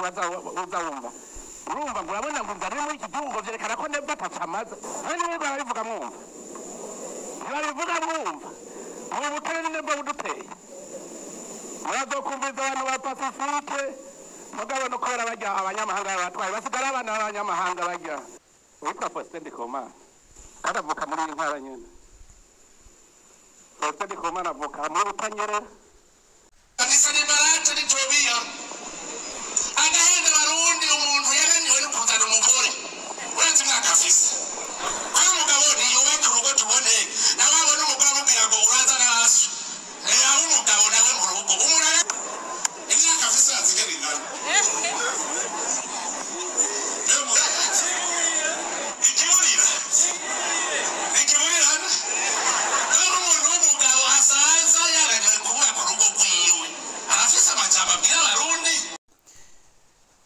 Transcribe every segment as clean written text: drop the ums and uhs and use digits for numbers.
Kantu bazawumva. Urumva ngo urabona ngo inzara iri muri iki gihugu vyerekana ko Neva atacamaze. None niba barabivuga mwumva, ntibabivuga mwumva. Ubu bukene ni Neva buduteye. Murazokumviza abantu ba Pacifique, mugabo no kubera barya abanyamahanga babatwaye, basigara abana b'abanyamahanga barya. Uwitwa Faustin Ndikumana kandi avuka muri iyi ntara nyene. Faustin Ndikumana avuka muri Butanyerera. Kanisa ni barate ni Tobiya agahenda Barundi. Umuntu yananiwe no kuzana umugore, urenze imyaka afise, kuko umugabo ntiyubaka urugo. Tubone nawe abona umugore amubwira ngo urazana hasi, ntiyaba umugabo nawe mu rugo. Umuntu imyaka afise yazigera ingana. Ikiburira ikiburira none umuntu w'umugabo asaza yananiwe kubaka urugo rwiwe, arafise amajambo abwira Abarundi.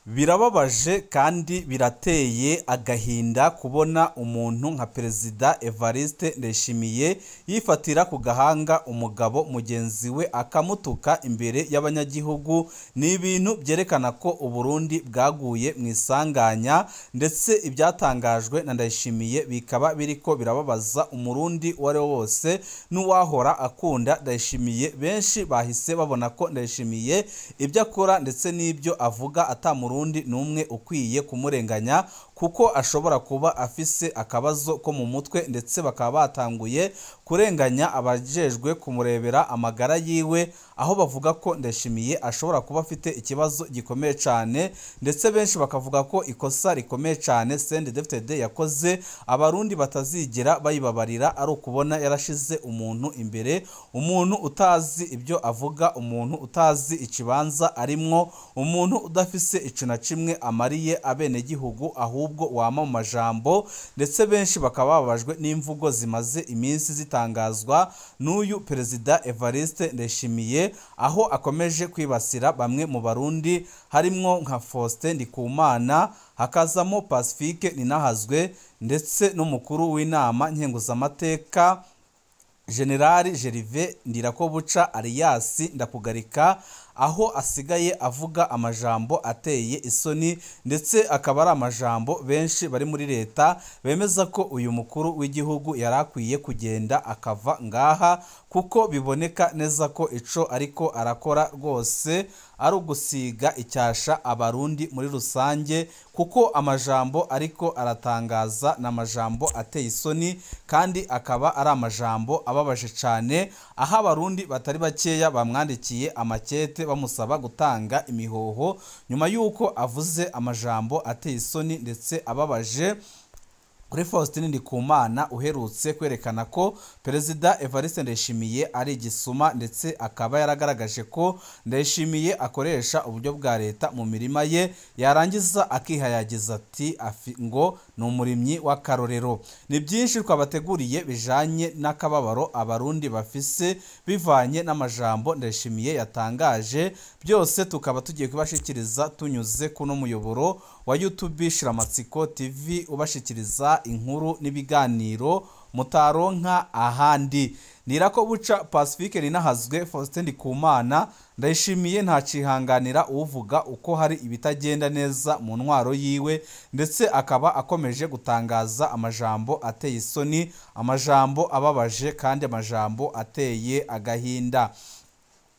Birababaje kandi birateye agahinda kubona umuntu nka Perezida Evariste Ndayishimiye yifatira ku gahanga umugabo mugenzi we, akamutuka imbere y'abanyagihugu. Ni ibintu byerekana ko Uburundi bwaguye mu isanganya, ndetse ibyatangajwe na Ndayishimiye bikaba biriko birababaza Umurundi uwo ari we wose n'uwahora akunda Ndayishimiye. Benshi bahise babona ko Ndayishimiye ibyo akora ndetse n'ibyo avuga ata Murundi n'umwe ukwiye kumurenganya, kuko ashobora kuba afise akabazo ko mu mutwe, ndetse bakaba batanguye kurenganya abajejwe kumurebera amagara yiwe, aho bavuga ko Ndayishimiye ashobora kuba afite ikibazo gikomeye cyane. Ndetse benshi bakavuga ko ikosa rikomeye cyane CNDD-FDD yakoze Abarundi batazigera bayibabarira ari ukubona yarashize umuntu imbere, umuntu utazi ibyo avuga, umuntu utazi ikibanza arimwo, umuntu udafise ico na kimwe amariye abenegihugu, ahubwo wama mu majambo. Ndetse benshi bakaba bababajwe n'imvugo zimaze iminsi zitangazwa n'uyu Perezida Evariste Ndayishimiye, aho akomeje kwibasira bamwe mu Barundi, harimwo nka Faustin Ndikumana, hakazamo Pacifique Ninahazwe, ndetse n'umukuru w'inama nkenguzamateka General Gervais Ndirakobuca alias Ndakugarika, aho asigaye avuga amajambo ateye isoni, ndetse akaba ari amajambo benshi bari muri leta bemeza ko uyu mukuru w'igihugu yari akwiye kugenda akava ngaha, kuko biboneka neza ko ico ariko arakora rwose ari ugusiga icyasha Abarundi muri rusange, kuko amajambo ariko aratangaza ni amajambo ateye isoni kandi akaba ari amajambo ababaje cyane, aho Abarundi batari bakeya bamwandikiye amakete bamusaba gutanga imihoho nyuma y'uko avuze amajambo ateye isoni ndetse ababaje kuri Faustin Ndikumana, uherutse kwerekana ko Perezida Evariste Ndayishimiye ari igisuma, ndetse akaba yaragaragaje ko Ndayishimiye akoresha uburyo bwa leta mu mirima ye, yarangiza akihayagiza ati ngo ni umurimyi w'akarorero. Ni byinshi twabateguriye bijanye n'akababaro Abarundi bafise bivanye n'amajambo Ndayishimiye yatangaje. Byose tukaba tugiye kubashikiriza tunyuze kuno muyoboro wa YouTube Shiramatsiko TV, ubashikiriza inkuru n'ibiganiro mutaronka ahandi. Nirako buca Pacifique Ninahazwe, Faustin Ndikumana, Ndayishimiye ntacihanganira uvuga uko hari ibitagenda neza mu ntwaro yiwe, ndetse akaba akomeje gutangaza amajambo ateye isoni, amajambo ababaje kandi amajambo ateye agahinda.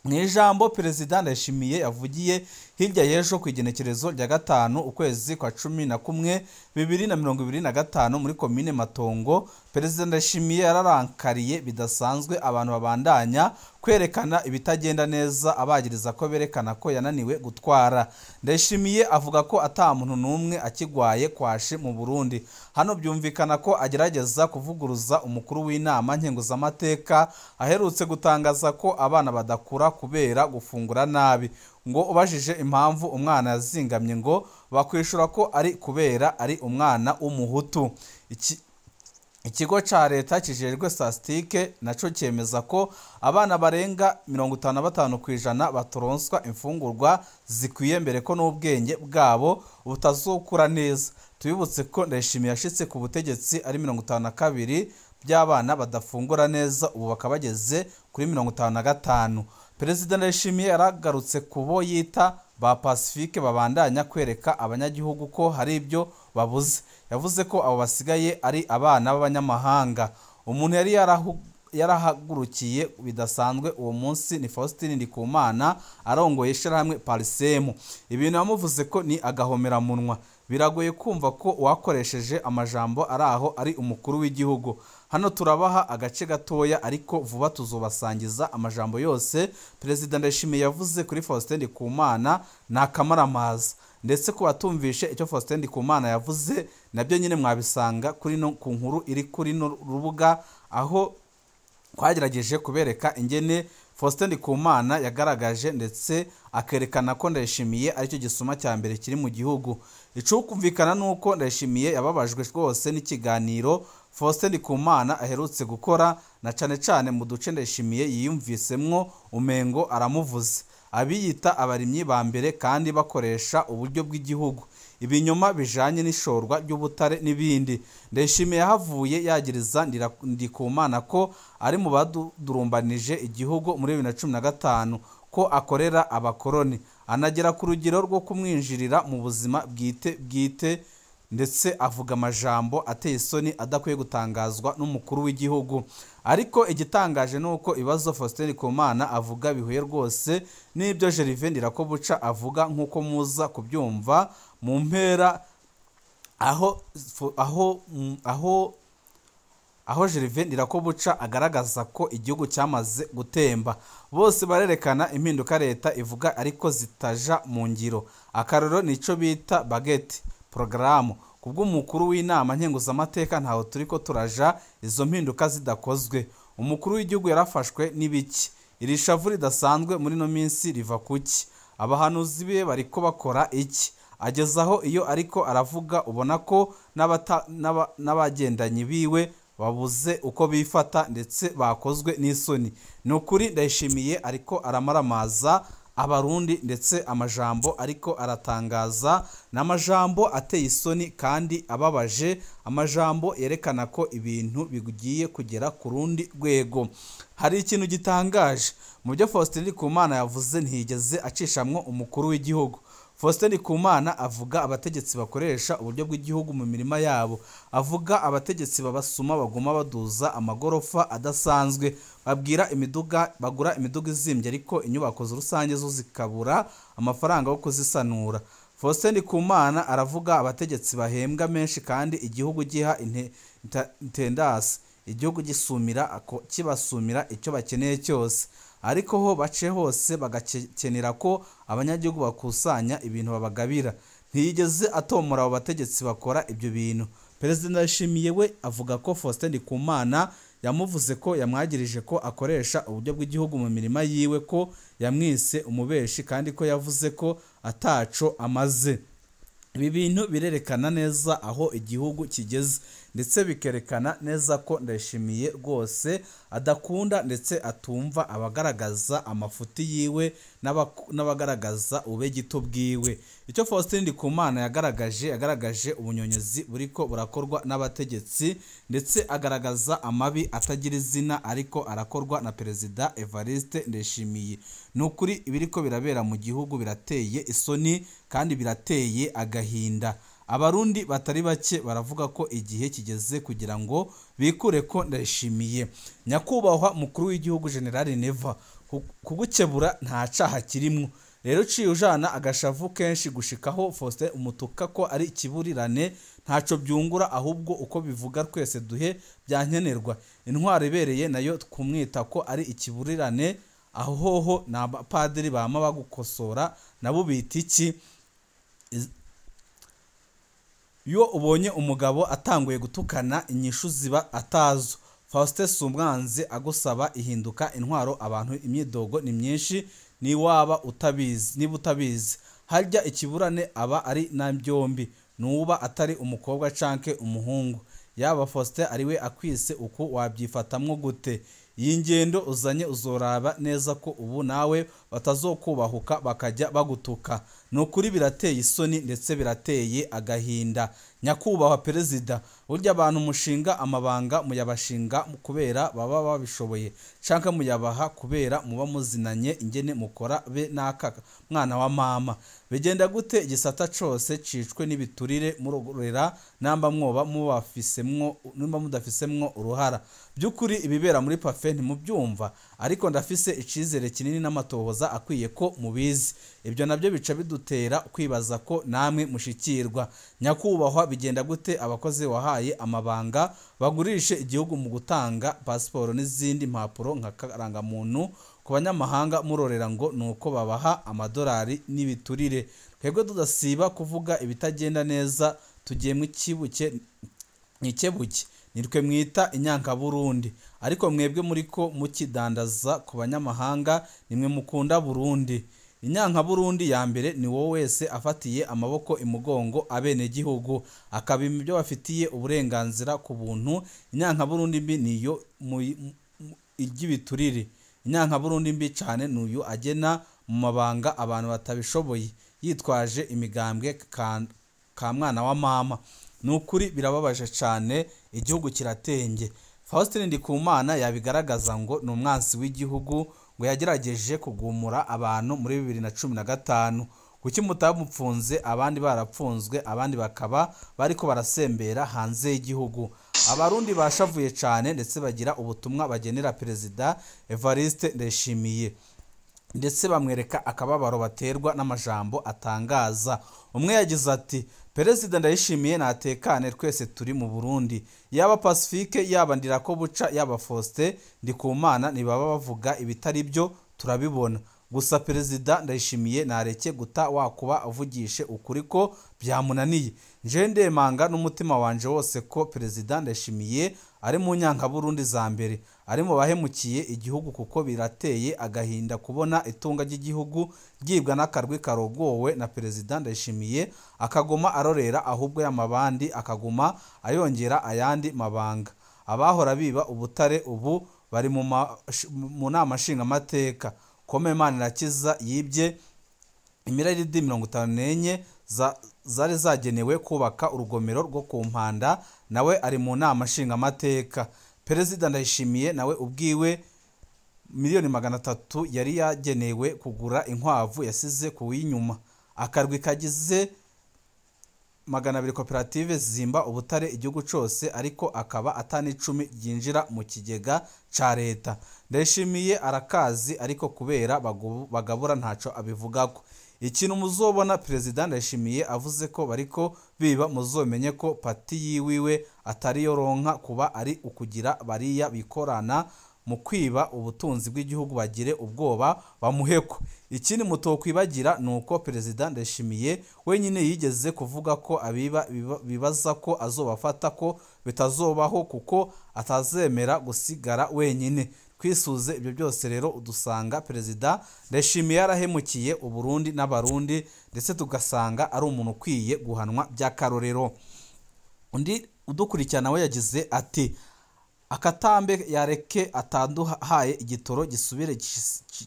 Mu ijambo Perezida Ndayishimiye yavugiye hirya y'ejo ku igenekerezo rya 5 ukwezi kwa 11 2025 muri komine Matongo, Perezida Ndayishimiye yararankariye bidasanzwe abantu babandanya kwerekana ibitagenda neza, abagiriza ko berekana ko yananiwe gutwara. Ndayishimiye avuga ko ata muntu n'umwe akigwaye kwashe mu Burundi. Hano byumvikana ko agerageza kuvuguruza umukuru w'inama nkenguzamateka aherutse gutangaza ko abana badakura kubera gufungura nabi, ngo ubajije impamvu umwana yazingamye ngo bakwishura ko ari kubera ari umwana w'Umuhutu. Ikigo ca leta kijejwe statistique naco cyemeza ko abana barenga 55% batoronswa imfungurwa zikwiye, mbere ko n'ubwenge bwabo butazokura neza. Tubibutse ko Ndayishimiye yashitse ku butegetsi ari 52 by'abana badafungura neza, ubu bakaba bageze kuri 55. Perezida Ndayishimiye yaragarutse ku bo yita ba Pacifique babandanya kwereka abanyagihugu ko hari ibyo babuze. Yavuze ko abo basigaye ari abana b'abanyamahanga. Umuntu yari yarahagurukiye bidasanzwe uwo munsi ni Faustin Ndikumana arongoye ishirahamwe Parsem. Ibintu yamuvuze ko ni agahomeramunwa. Biragoye kumva ko uwakoresheje amajambo ari aho ari umukuru w'igihugu. Hano turabaha agace gatoya, ariko vuba tuzobasangiza amajambo yose Perezida Ndayishimiye yavuze kuri Faustin Ndikumana ni akamaramaza. Ndetse ku batumvishe icyo Faustin Ndikumana yavuze nabyo nyine mwabisanga kuri no ku nkuru iri kuri no rubuga, aho twagerageje kubereka ingene Faustin Ndikumana yagaragaje ndetse akerekana ko Ndayishimiye aricyo gisuma cya mbere kiri mu gihugu. Icukumvikana nuko Ndayishimiye yababajwe rwose n'ikiganiro Faustin Ndikumana aherutse gukora, na cane cane mu duce Ndayishimiye yiyumvisemwo umengo aramuvuze. Abiyita abarimyi ba mbere kandi bakoresha uburyo bw'igihugu, ibinyoma bijanye n'ishorwa ry'ubutare n'ibindi. Ndayishimiye yahavuye yagiriza Ndikumana ko ari mu badurumbanije igihugu muri 2015, ko akorera abakoroni, anagera ku rugero rwo kumwinjirira mu buzima bwite ndetse avuga amajambo ateye isoni adakwiye gutangazwa n'umukuru w'igihugu. Ariko igitangaje nuko ibibazo Faustin Ndikumana avuga bihuye rwose n'ibyo Gervais Ndirakobuca avuga, nk'uko muza kubyumva mu mpera aho Gervais Ndirakobuca agaragaza ko igihugu cyamaze gutemba. Bose barerekana impinduka leta ivuga ariko zitaja mu ngiro. Akarorero nico bita baguette programu. Kubw'umukuru w'inama nkenguzamateka ntaho turiko turaja izo mpinduka zidakozwe. Umukuru w'igihugu yarafashwe n'ibiki? Iri shavu ridasanzwe muri no minsi riva kuki? Abahanuzi be bariko bakora iki? Agezaho iyo ariko aravuga ubona ko n'abagendanyi biwe babuze uko bifata ndetse bakozwe n'isoni. Ni ukuri Ndayishimiye ariko aramaramaza abarundi, ndetse amajambo ariko aratangaza n'amajambo ateye isoni kandi ababaje, amajambo yerekana ko ibintu bigiye kugera ku rundi rwego. Hari ikintu gitangaje mu byo Faustin Ndikumana yavuze, ntiyigeze acishamwo umukuru w'igihugu. Faustin Ndikumana avuga abategetsi bakoresha uburyo bw'igihugu mu mirima yabo, avuga abategetsi babasuma baguma baduza amagorofa adasanzwe, babwira imiduga bagura imiduga izimbye ariko inyubako rusange zo zikabura amafaranga yo kuzisanura. Faustin Ndikumana aravuga abategetsi bahembwa menshi kandi igihugu giha intendasi, igihugu gisumira kibasumira icyo bakeneye cyose, ariko ho bace hose bagakenera ko abanyagihugu bakusanya ibintu babagabira. Ntiyigeze atomora abo bategetsi bakora ibyo bintu. Perezida Ndayishimiye we avuga ko Faustin Ndikumana yamuvuze ko yamwagirije ko akoresha uburyo bw'igihugu mu mirima yiwe, ko yamwise umubeshi kandi ko yavuze ko ataco amaze. Ibi bintu birerekana neza aho igihugu kigeze, ndetse bikerekana neza ko Ndayishimiye rwose adakunda ndetse atumva abagaragaza amafuti yiwe n'abagaragaza ubegito bwiwe. Icyo Faustin Ndikumana yagaragaje ubunyonyezi buriko burakorwa n'abategetsi, ndetse agaragaza amabi atagira izina ariko arakorwa na Perezida Evariste Ndayishimiye. Ni ukuri ibiriko birabera mu gihugu birateye isoni kandi birateye agahinda. Abarundi batari bake baravuga ko igihe kigeze kugira ngo bikure ko Ndayishimiye. Nyakubahwa mukuru w'igihugu General Neva, kugukebura nta caha kirimwo. Rero uciye ujana agashavu kenshi gushikaho Faustin umutuka ko ari ikiburirane, ntaco byungura, ahubwo uko bivuga twese duhe byankenerwa. Intwaro ibereye nayo kumwita ko ari ikiburirane, aho hoho na abapadiri bama bagukosora nabo bita iki? Iyo ubonye umugabo atanguye gutukana inyishu ziba atazo. Faustin Sumwanzi agusaba ihinduka intwaro abantu imyidogo ni myinshi, ni waba utabizi, niba utabizi harya ikiburane aba ari na byombi, nuba atari umukobwa canke umuhungu. Yaba Faustin ariwe akwise uko wabyifatamwo gute? Iyi ngendo uzanye uzoraba neza ko ubu nawe batazokubahuka bakajya bagutuka. Ni ukuri birateye isoni ndetse birateye agahinda. Nyakubahwa perezida, burya abantu mushinga amabanga muyabashinga kubera baba babishoboye, canke muyabaha kubera muba muzinanye ingene mukora be n'aka mwana wa mama. Bigenda gute igisata cose cicwe n'ibiturire murorera namba mwoba mubafisemwo nimba mudafisemwo uruhara? By'ukuri ibibera muri pafe ntimubyumva, ariko ndafise icizere kinini n'amatohoza akwiye ko mubizi. Ibyo nabyo bica bidutera kwibaza ko namwe mushikirwa. Nyakubahwa, bigenda gute abakozi wahaye amabanga bagurishe igihugu mu gutanga pasiporo n'izindi mpapuro nka karangamuntu ku banyamahanga murorera ngo nuko babaha amadolari n'ibiturire? Twebwe tudasiba kuvuga ibitagenda neza, tugiye mu kibuke mwikebuke, nitwe mwita inyankaburundi, ariko mwebwe muriko mukidandaza ku banyamahanga nimwe mukunda Burundi. Inyankaburundi ya mbere ni wowe wese afatiye amaboko imugongo abenegihugu akabima ibyo bafitiye uburenganzira ku buntu. Inyankaburundi mbi niyo iry'ibiturire. Inyankaburundi mbi cane n'uyu agena mu mabanga abantu batabishoboye yitwaje imigambwe ka mwana wa mama. Ni ukuri birababaje cane, igihugu kiratembye. Faustin Ndikumana yabigaragaza ngo ni umwansi w'igihugu, ngo yagerageje kugumura abantu muri 2015. Kuki mutamupfunze abandi barapfunzwe, abandi bakaba bariko barasembera hanze y'igihugu? Abarundi bashavuye cane ndetse bagira ubutumwa bagenera Perezida Evariste Ndayishimiye, ndetse bamwereka akababaro baterwa n'amajambo atangaza. Umwe yagize ati: Perezida Ndayishimiye natekane, twese turi mu Burundi, yaba Pacifique, yaba Ndirakobuca, yaba Faustin Ndikumana, ntibaba bavuga ibitari byo turabibona. Gusa Perezida Ndayishimiye nareke guta wakuba avugishe ukuri ko byamunaniye. Nje ndemanga n'umutima wanje wose ko Perezida Ndayishimiye ari mu nyankaburundi za mbere, ari mu bahemukiye igihugu, kuko birateye agahinda kubona itunga ry'igihugu ryibwa n'akarwi karogowe na Perezida Ndayishimiye, akaguma arorera ahubwo y'amabandi akaguma ayongera ayandi mabanga. Abahora biba ubutare ubu bari mu nama nshingamateka. Kome Manirakiza yibye imiraridi 54 zari zagenewe kubaka urugomero rwo ku Mpanda, nawe ari mu nama nshingamateka. Perezida Ndayishimiye nawe ubwiwe 300,000,000 yari yagenewe kugura inkwavu yasize ku w'inyuma. Akarwi kagize 200 koperative zimba ubutare igihugu cose, ariko akaba atani 10 ryinjira mu kigega ca leta. Ndayishimiye arakazi, ariko kubera bagabura ntaco abivugako. Ikintu muzobona Perezida Ndayishimiye avuze ko bariko biba, muzomenye ko pati yiwiwe atari yoronka kuba ari ukugira bariya bikorana mu kwiba ubutunzi bw'igihugu bagire ubwoba bamuheko. Ikindi mutokwibagira nuko Perezida Ndayishimiye wenyine yigeze kuvuga ko abiba bibaza ko azobafata ko bitazobaho kuko atazemera gusigara wenyine. Kwisuze ibyo byose rero udusanga Perezida Ndayishimiye yarahemukiye Uburundi n'Abarundi, ndetse tugasanga ari umuntu ukwiye guhanwa by'akarorero. Undi udukurikirana we yagize ati: akatambe yareke atanduhaye igitoro gisubire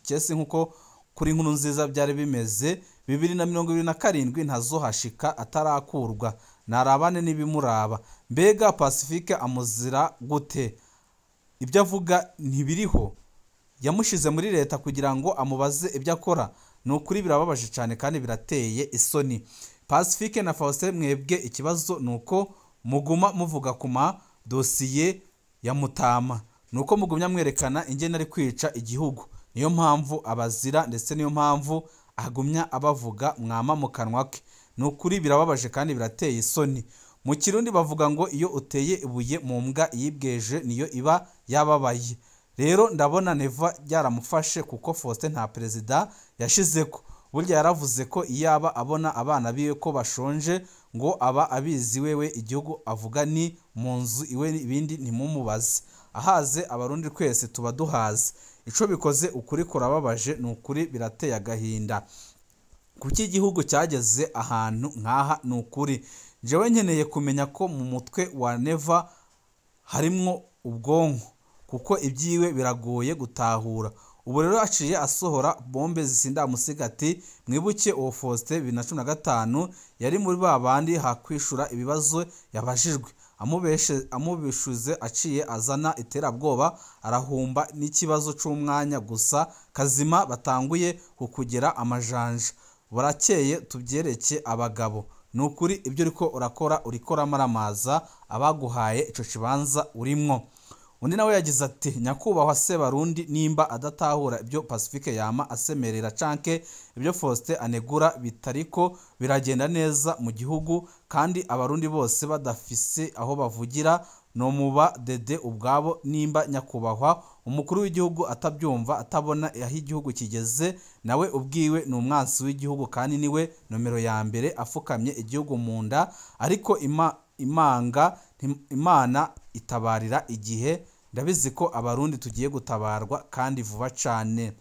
cyese nkuko kuri nkuru nziza byari bimeze 2027 ntazohashika atarakurwa, narabane n'ibimuraba. Mbega Pacifique amuzira gute? Ibyo avuga ntibiriho, yamushize muri leta kugira ngo amubaze ibyo akora. Ni ukuri birababaje cyane kandi birateye isoni. Pacifique na Faustin, mwebwe ikibazo nuko muguma muvuga ku ma dosiye ya Mutama, nuko mugumya mwerekana ingene ari kwica igihugu. Niyo mpamvu abazira, ndetse niyo mpamvu agumya abavuga mwama mu kanwa ke. Ni ukuri birababaje kandi birateye isoni. Mu Kirundi bavuga ngo iyo uteye ibuye mu mbwa yibweje niyo iba yababaye. Rero ndabona Neva byaramufashe kuko Faustin nta perezida yashizeko. Burya yaravuze ko iyaba abona abana biwe ko bashonje ngo aba abizi wewe, igihugu avuga ni mu nzu iwe, ibindi ntimumubaze. Ahaze Abarundi twese tuba duhaze. Ico bikoze ukuri kurababaje, ni ukuri birateye agahinda. Kuki igihugu cyageze ahantu nkaha? Ni ukuri jewe nkeneye kumenya ko mu mutwe wa Neva harimwo ubwonko, kuko ibyiwe biragoye gutahura. Ubu rero aciye asohora bombe zisindamusiga ati mwibuke uwo Faustin 2015 yari muri ba bandi hakwishura ibibazo yabajijwe, amubishuze aciye azana iterabwoba arahumba n'ikibazo c'umwanya gusa kazima batanguye kukugera amajanja. Burakeye tubyereke abagabo. Nukuri ibyo uriko urakora uriko uramaramaza abaguhaye ico kibanza urimwo. Undi nawe yagize ati nyakubahwa Sebarundi nimba adatahura ibyo Pacifique yama asemerera canke ibyo Faustin anegura bitariko biragenda neza mu gihugu, kandi abarundi bose badafise aho bavugira no muba dede ubwabo, nimba nyakubahwa umukuru w'igihugu atabyumva atabona aho igihugu kigeze, nawe ubwiwe ni umwansi w'igihugu kandi niwe nomero ya mbere afukamye igihugu mu nda. Ariko Imana itabarira igihe, ndabizi ko abarundi tugiye gutabarwa kandi vuba cane.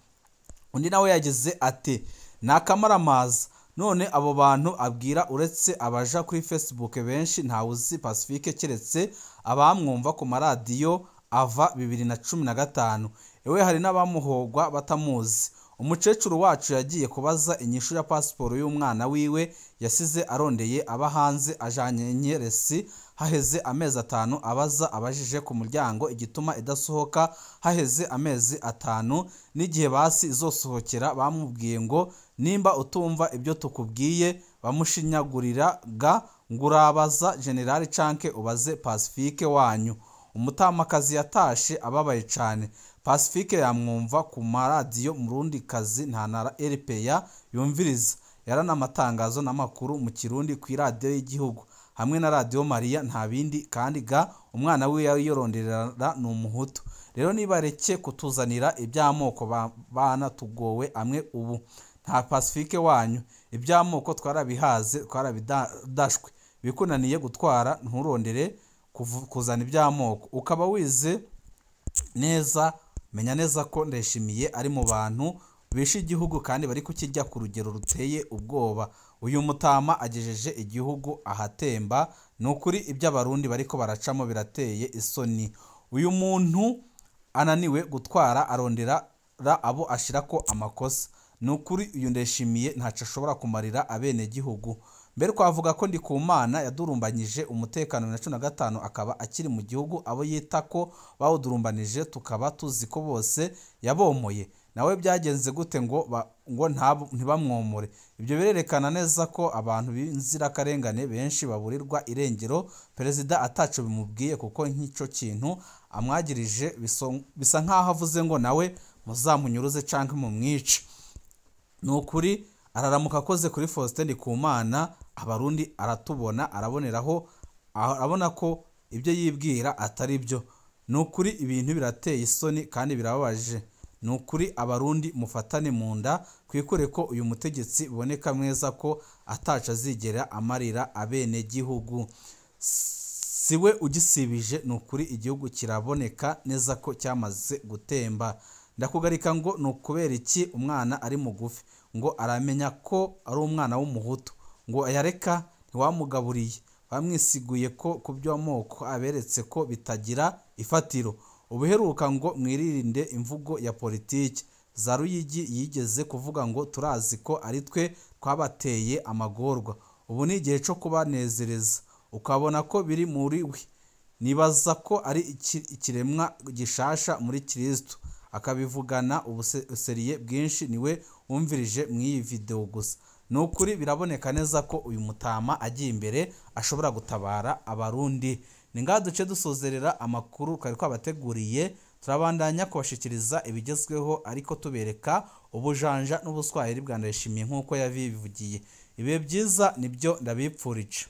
Undi nawe yagize ati nakamaramaza none abo bantu abwira uretse abaja kuri Facebook benshi ntawuzi Pacifique keretse abamwumva ku maradiyo ava 2015. Ewe hari n'abamuhogwa batamuzi. Umukecuru wacu yagiye kubaza inyishu ya pasiporo y'umwana wiwe yasize arondeye aba hanze ajanye nyeresi, haheze amezi 5 abaza abajije ku muryango igituma idasohoka, haheze amezi 5 n'igihe basi izosohokera bamubwiye ngo nimba utumva ibyo tukubwiye bamushinyagurira ga ngurabaza General canke ubaze Pacifique wanyu. Umutamakazi yatashe ababaye cane. Pacifique yamwumva ku maradiyo Murundi kazi nta na RPA yumviriza, yaranamatangazo n'amakuru mu Kirundi ku iradiyo y'igihugu hamwe na Radio Maria nta bindi, kandi ga umwana we yironderera ni umuhutu. Rero nibareke kutuzanira iby'amoko bana tugowe amwe ubu nta Pacifique wanyu, iby'amoko twarabihaze twarabidashwe, bikunaniye gutwara nturondere kuzana iby'amoko. Ukaba wize neza, menya neza ko Ndayishimiye ari mu bantu bishe igihugu kandi bari kukirya ku rugero ruteye ubwoba. Uyu mutama agejeje igihugu ahatemba, nukuri iby'abarundi bariko baracamo birateye isoni. Uyu muntu ananiwe gutwara arondera abo ashirako amakosa. Nukuri uyu Ndayishimiye ntaco ashobora kumarira abene gihugu. Mbere twavuga ko Ndikumana yadurumbanyije umutekano 2015 akaba akiri mu gihugu, abo yita ko bawudurumbanije tukaba tuzi ko bose yabomoye. Nawe byagenze gute ngo ntibamwomore? Ibyo birerekana neza ko abantu b'inzirakarengane benshi baburirwa irengero perezida ataco bimubwiye, kuko nk'ico kintu amwagirije bisa nkaho avuze ngo nawe muzamunyuruze canke mumwice. Nukuri araramuka akoze kuri Faustin Ndikumana, abarundi aratubona, araboneraho, arabona ko ibyo yibwira atari byo. Nukuri ibintu birateye isoni kandi birababaje. Nukuri abarundi mufatane mu nda kwikure ko uyu mutegetsi biboneka mweza ko ataca azigera amarira abene gihugu. Siwe ugisibije, nukuri igihugu kiraboneka neza ko cyamaze gutemba. Ndakugarika ngo nukubera iki umwana ari mugufi ngo aramenya ko ari umwana w'umuhutu, ngo yareka ntiwamugaburiye, bamwisiguye ko kubyo amoko aberetse ko bitagira ifatiro. Ubuheruka ngo mwirinde imvugo ya politiki za Ruyigi yigeze kuvuga ngo turazi ko ari twe twabateye amagorwa, ubu ni igihe cyo kubanezereza, ukabona ko biri muri we. Nibaza ko ari ikiremwa gishasha muri Kristo, akabivugana ubuseriye bwinshi, niwe wumvirije mw'iyi video gusa. Nukuri biraboneka neza ko uyu mutama agiye imbere ashobora gutabara abarundi. Ni ngaha duce dusozerera amakuru twari twabateguriye, turabandanya kubashikiriza ibigezweho ariko tubereka ubujanja n'ubuswahili bwa Ndayishimiye nk'uko yabivugiye. Ibihe byiza nibyo ndabipfurije.